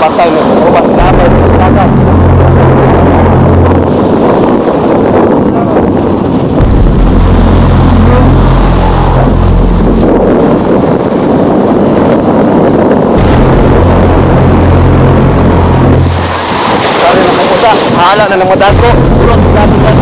Patay na uban dapat dagat. Sorry na mo Hala na lang mo. Ulot dato sa.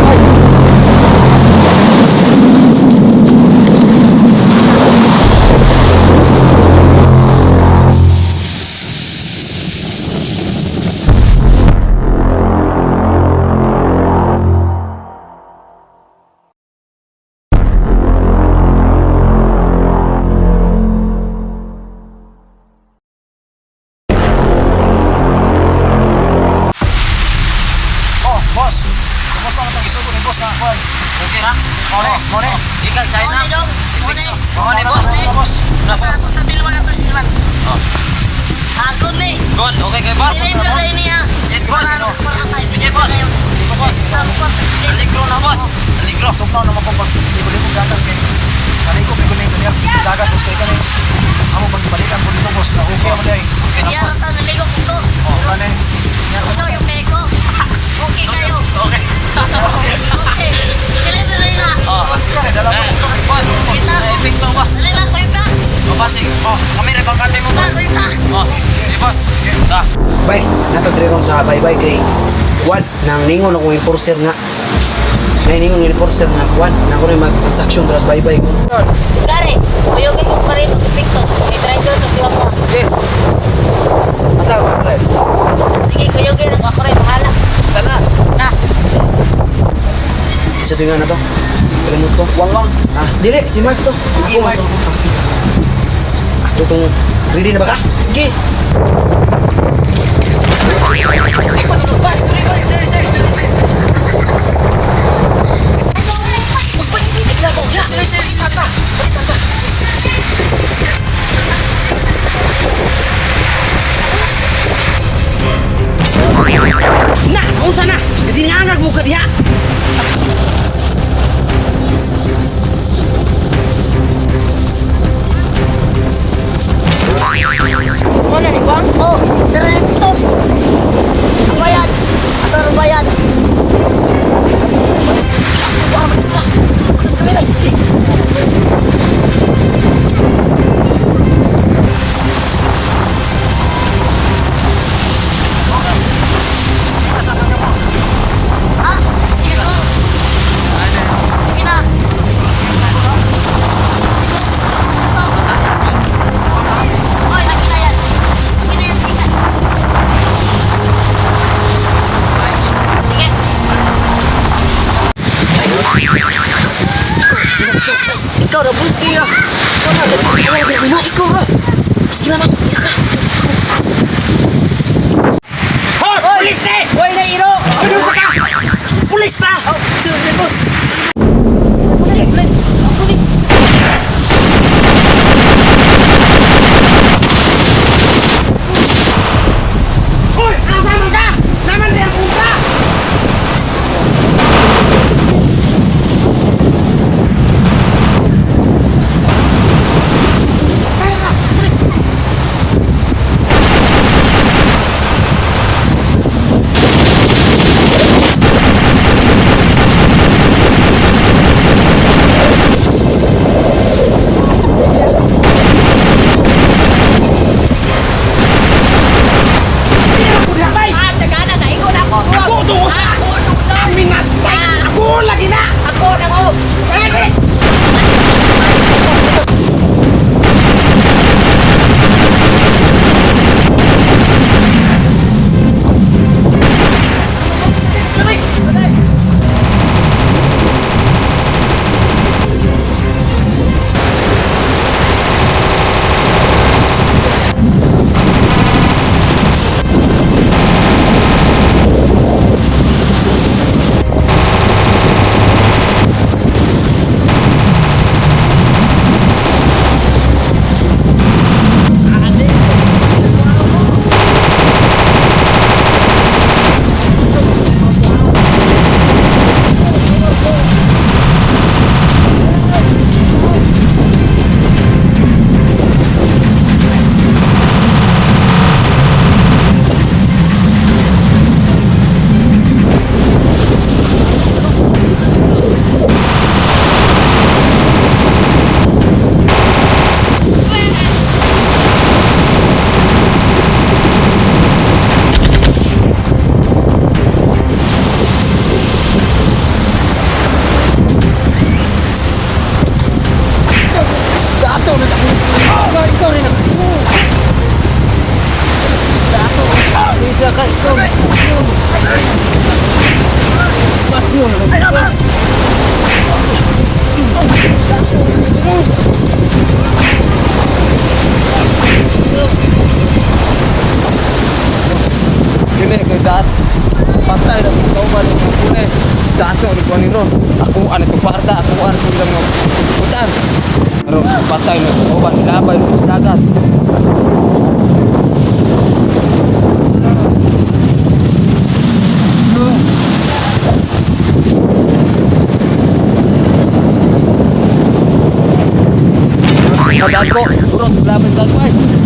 Oh, boss. Kumusta ang itong isugo ni boss nga kuan? Okay ra? Mone, mone. Ikaw, China. Mone dong. Mone. Mone, boss. Mone, boss. Na, Sa boss. sa silwan na to silwan. Oh. Ah, good ni. Good. Okay kay boss. Deliver na niya. Yes, boss. Sige, boss. Boss. Aligro na, boss. Aligro. Tugnaw naman ko pag ligo-ligo dagat kay. Naligo ko ni kanya dagat, boss, kay kani. Amo pag balikan ko dito, boss, na okay man day. Okay na, Yan boss. ang naligo ko to. Oh, kani. Ito yung peko. Okay kayo. Okay. Okay. Deliver na na. Oh. Kani dala Eh, boss ito kay boss. Kita. Epekto, boss. Dali na, kuya ka. Oh, boss. Oh, kami rin bangkante mo, boss. Kuya ka. Oh, sige, boss. Ta. Bay, nato diri ron sa baybay kay Juan nang ningon akong enforcer nga. Nay ningon ng enforcer nga Juan na ako rin mag-transaction dira sa baybay ko. Gare, kuyogin ko pa rito, tupik to. May driver to si Wangwang. Sige. Asa ba, pre? Sige, kuyogin ako. Ako rin, bahala. Tara. Na. Isa to nga na to. Kalimot ko. Wangwang. Ah, dili si Mark to. Sige, Ako, Mark. Ah, tutong ready na ba ka? Sige. Na, unsa na? Gidingangag mo ka diha. Muna ni Wang. Oh, dara yung pitos. Bayad. Asa ang bayad? Wah, man sila. Sa kamera. Ah, sige, sir. Sige na. Oy, akin na yan. Akin na yan, tikas. Sige. Ikaw ra boss kaya. Ikaw na. Kaya ra mo ikaw ra. Sige lang, ira ka. Hoy, pulis na! Hoy, na iro. Ano sa ka? Pulis na! Oh, sir, boss. Hoy, asa man ka? Naman diyan kung ka. Kini kay dat. Patay na ko ba ng pulis. Dato ni ko nino. Ako ano to parda, ako ano to lang utan. Pero patay na ko ba labay sa dagat. Madagko, urot labay sa dagat.